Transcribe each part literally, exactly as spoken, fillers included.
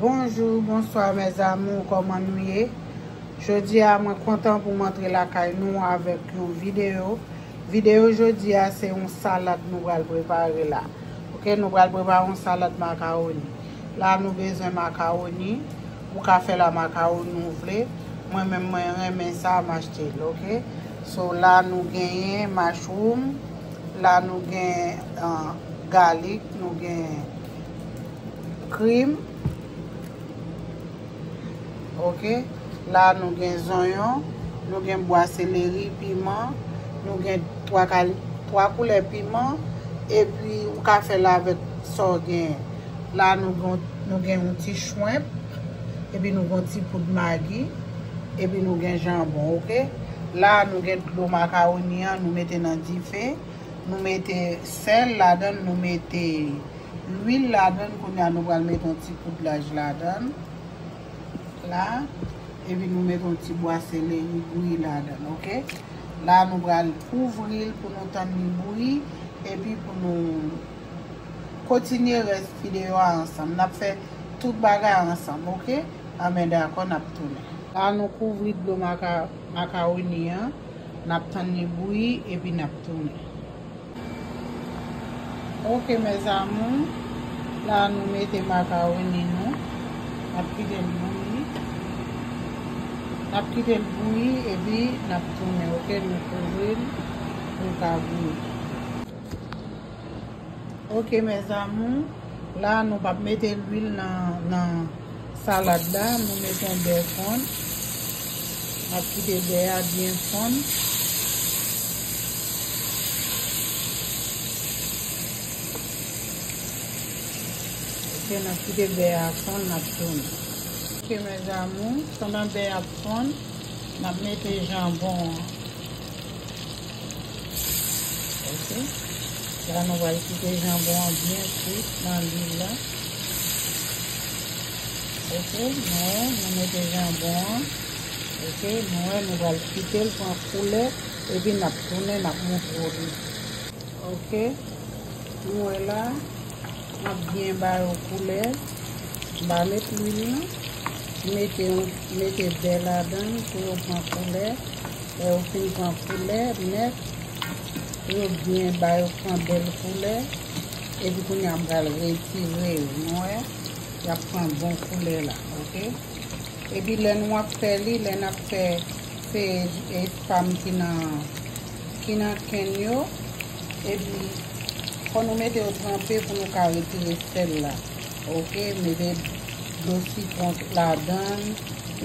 Bonjou, bonswa, mes amours, kòman nou ye? Jodi a, mwen kontan pou m antre lakay nou avèk yon videyo. Videyo jodi a, se yon salad nou pral prepare la. Oke, nou pral prepare yon salad makawoni. La, nou bezwen makawoni. Ou ka fè la makawoni ou vle. Mwen menm, mwen renmen sa, m achte l, oke? So, la, nou genyen mushroom. La, nou gen, ah, galik, nou gen krim. Oke. La, nou gen zonyon, nou gen bwa seleri, piman, nou gen twa kal-, twa koulè piman, epi ou ka fè l avèk sa w gen. La, nou gen, nou gen yon ti shrimp, epi nou gen yon ti poud magi, epi nou gen janbon, oke? La, nou gen dlo makawoni an, nou mete nan dife, nou mete sèl ladan l, nou mete lwil ladan l, kounye a nou pral mete yon ti poud laj ladan l. La, epi nou mete yon ti bwa seleri bouyi ladan l, oke? La, nou pral kouvri l pou nou tann li bouyi, epi pou nou kontinye rès videyo a ansanm. N ap fè tout bagay ansanm, oke? Anben, dakò, n ap tounen. La, nou kouvri dlo maka-, makawoni an, n ap tann li bouyi, epi n ap tounen. Oke, mes amours, la nou mete makawoni nou, n ap kite l bouyi, n ap kite l bouyi, epi n ap tounen, oke, nou kouvri l pou l ka bouyi. Oke, mes amours, la nou p ap mete lwil nan, nan salad la, nou mete yon bè fonn. N ap kite bè a byen fonn. Oke, n ap kite bè a fonn, n ap tounen. Oke, mes amours, pandan bè a ap fonn, n ap mete janbon an. Oke. La, nou pral kite janbon an byen kwit nan lwil la. Oke, nou wè, nou mete janbon an. Oke, nou wè, nou pral kite l pran koulè, epi n ap tounen, n ap montre w li. Oke, nou wè la, m ap byen ba yo koulè. M pa met lwil nan. M mete yon, mete bè ladan l pou yo pran koulè. Lè yo fin pran koulè nèt, yo byen ba yo pran bèl koulè. Epi kounye a m pral retire yo, nou wè, y ap pran bon koulè la, oke? Epi lè nou ap fè li, lè n ap fè, se, e, spam ki nan, ki nan kenn yo, epi fò nou mete yo tranpe pou nou ka retire sèl la. Oke, mete dlo sitwon ladan l,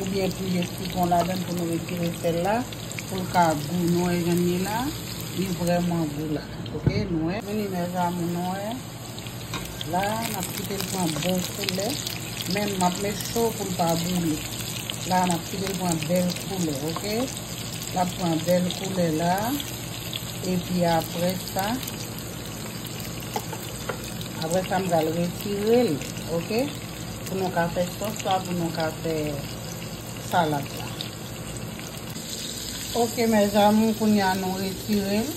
oubyen plizyè sitwon ladan l pou nou retire sèl la, pou l ka gou. Nou wè jan l ye la, li vrèman gou la. Oke, nou wè. Vini, mes amours, nou wè. La, n ap kite l pran bon koulè, men m ap met cho pou l pa boule. La, n ap kite l pran bèl koulè, oke? L ap pran bèl koulè la, epi apre sa, apre sa, m pral retire l, oke? Pou nou ka fè sòs la, pou nou ka fè salad la. Oke, mes amours, kounye a nou retire l.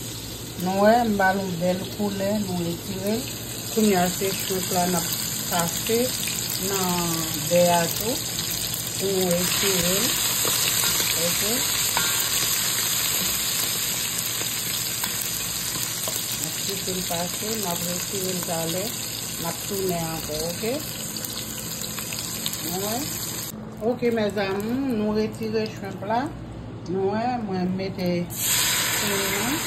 Nou wè, m ba l yon bèl koulè, nou retire l. Kounye a, se shrimp la n ap pase nan bè a tou pou nou retire l. Oke. N ap kite l pase, n ap retire l talè, n ap tounen ankò, oke? Nou wè? Oke, mes amours, nou retire shrimp la. Nou wè, mwen mete krim nan.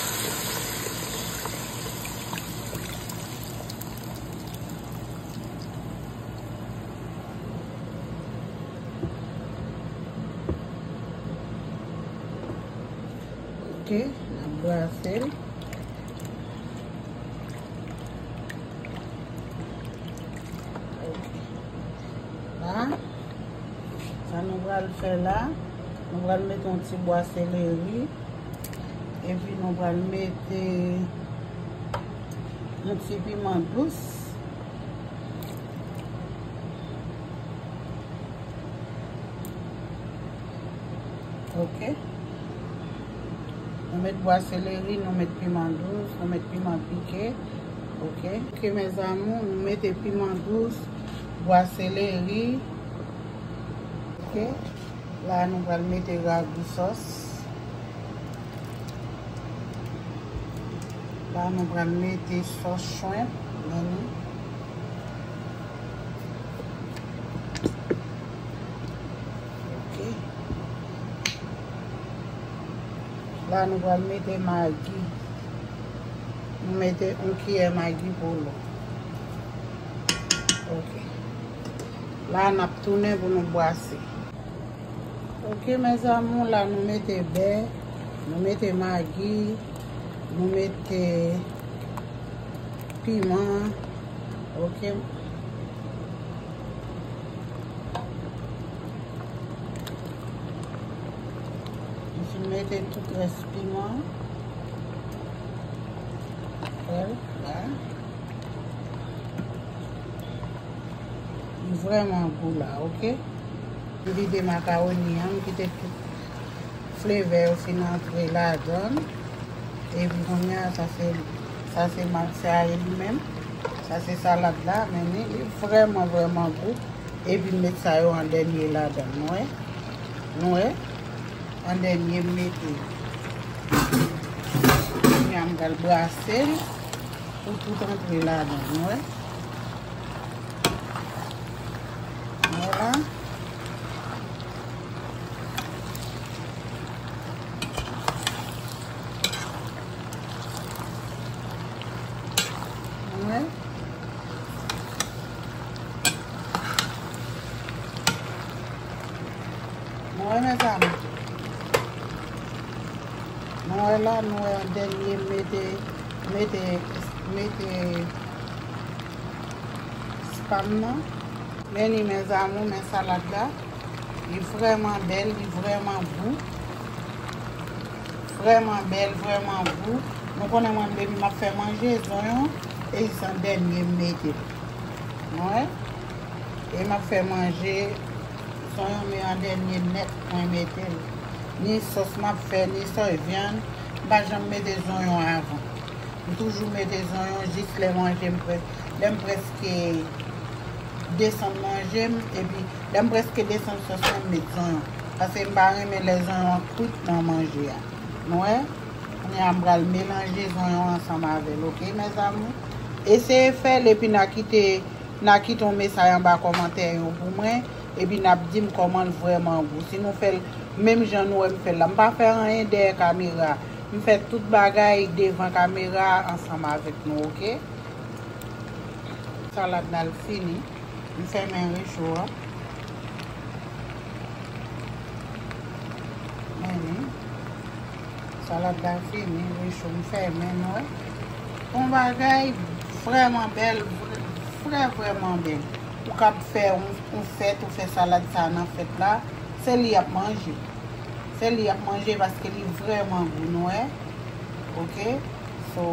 Oke, n ap brase l. Oke. La, sa nou pral fè la, nou pral mete yon ti bwa seleri, epi nou pral mete yon ti piman dous. Oke. Nou met bwa seleri, nou met piman dous, nou met piman pike. Oke. Oke, mes amours, nou mete piman dous, bwa seleri, Ok. La nou pral mete ragou sòs. La nou pral mete sòs shrimp nan li. Ok. La nou pral mete magi. Nou mete yon kiyè magi pou lo. Ok. La n ap tounen pou nou bwase. Ok, mes amours, la nou mete bè, nou mete magi, nou mete piman. Ok. M fin mete tout rès piman. Sèl la. Li vrèman gou la, ok? Li vide makawoni an, m kite tout flevè yo fin antre ladan l. Epi kounye a, sa se, sa se ma-, se a li menm. Sa se salad la, men li, li vrèman, vrèman gou. Epi m met sa yo an dènye ladan l, nou wè? Nou wè? An dènye, m mete. Kounye a, m pral brase l pou tout antre ladan l, nou wè? Vwala. Mwen. Mwen, mezanmi. Mwen la, nou wè an dènye, mete, mete, mete spam nan. Men li, mes amours, men salad la. Li vrèman bèl, li vrèman gou. Vrèman bèl, vrèman gou. Nou konnen mwen, depi m ap fè manje, zonyon, e se an dènye m mete l. Nou wè? E m ap fè manje, zonyon, men an dènye nèt mwen mete l. Ni sòs m ap fè, ni sòs vyann, m pa janm mete zonyon avan. M toujou mete zonyon jis lè manje m prè-, lè m prèske desann manje m, epi lè m prèske desann sòs la, m met zonyon. Paske m pa renmen lè zonyon an kwit nan manje a. Nou wè? Kounye a, m pral melanje zonyon ansanm avè l, ok, mes amours? Eseye fè l, epi n a kite, n a kite yon mesaj anba kòmantè yo pou mwen, epi n ap di m kòman l vrèman gou. Si nou fè l menm jan nou wè m fè l la. M pa fè anyen dèyè kamera. M fè tout bagay devan kamera ansanm avèk nou, ok? Salad la l fini. M fèmen recho a. Men li. Salad la fini, recho m fèmen, nou wè. Yon bagay vrèman bèl, vrè, vrè, vrèman bèl. Ou kab fè yon, yon fèt, ou fè salad sa nan fèt la, se li y ap manje. Se li y ap manje paske li vrèman gou, nou wè. Ok? So,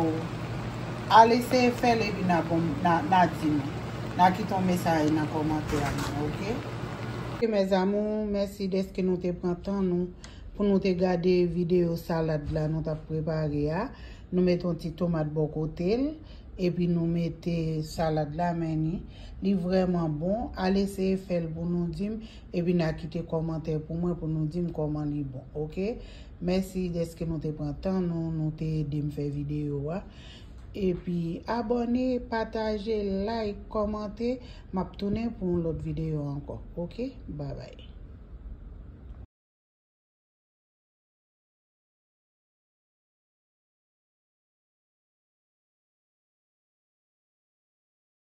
al eseye fè l epi n a bon, n a, n a di nou. N a kite yon mesaj nan kòmantè a nou, ok? Ok, mes amours, mèsi dèske nou te pran tan nou pou nou te gade videyo salad la nou t ap prepare a. Nou mete yon ti tomat bò kote l, epi nou mete salad la, men ni, li vrèman bon. Al eseye fè l pou nou di m, epi n a kite kòmantè pou mwen pou nou di m kòman li bon, ok? Mèsi dèske nou te pran tan nou, nou te ede m fè videyo a. Epi abòne, pataje, like, kòmante. M ap tounen pou yon lòt videyo ankò, ok? Babay.